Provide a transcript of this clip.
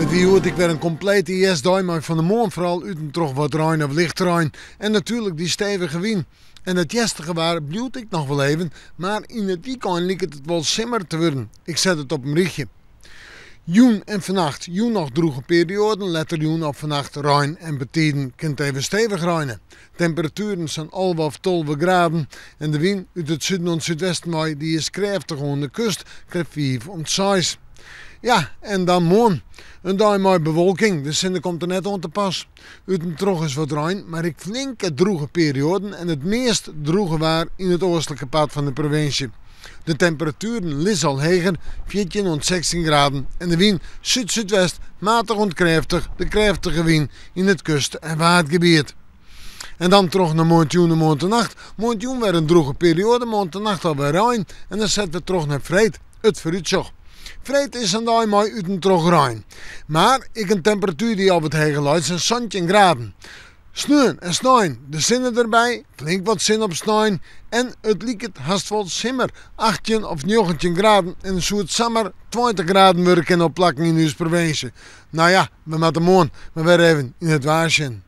It wie hjoed ek wer in komplete hjerstdei mei fan 'e moarn foaral út en troch wat rein of lichte rein en natuerlik dy stevige wyn. En it hjerstige waar bliuwt ek noch wol even, mar yn it wykein liket it wol simmer te wurden. Ik set it op in rychje. Jûn en fannacht, jûn noch drûge perioaden, letter jûn of fannacht rein en betiden kin it even stevich reine. Temperatueren sa'n 11 of 12 graden en de wyn út it suden oant súdwesten wei dy is krêftich oan de kust, krêft 5 oant 6. Ja, en dan moarn. In dei mei bewolking, de sinne komt der net oan te pas. Ut en troch is wat rein, mar ek flinke drûge perioaden en it meast drûge waar yn it oastlike part fan de provinsje. De temperatueren lizze al heger, 14 oant 16 graden, en de wyn súd-súdwest matich oant krêftich, de krêftige wyn yn it kust en waadgebiet. En dan troch nei moarntejûn en moarntenacht. Moarntejûn wer in drûge perioade, moarntenacht alwer rein en dan sette we troch nei freed. It foarútsjoch. Freed is in dei mei út en troch rein. Mar ek in temperatuer dy't al wat heger leit, sa'n 17 graden. Sneon en snein de sinne derby, flink wat sinne op snein en it liket hast wol simmer, 18 of 19 graden en soe it samar 20 graden wurde kinne op plakken yn ús provinsje. No ja, we moatte moarn mar wer even yn it waar sjen.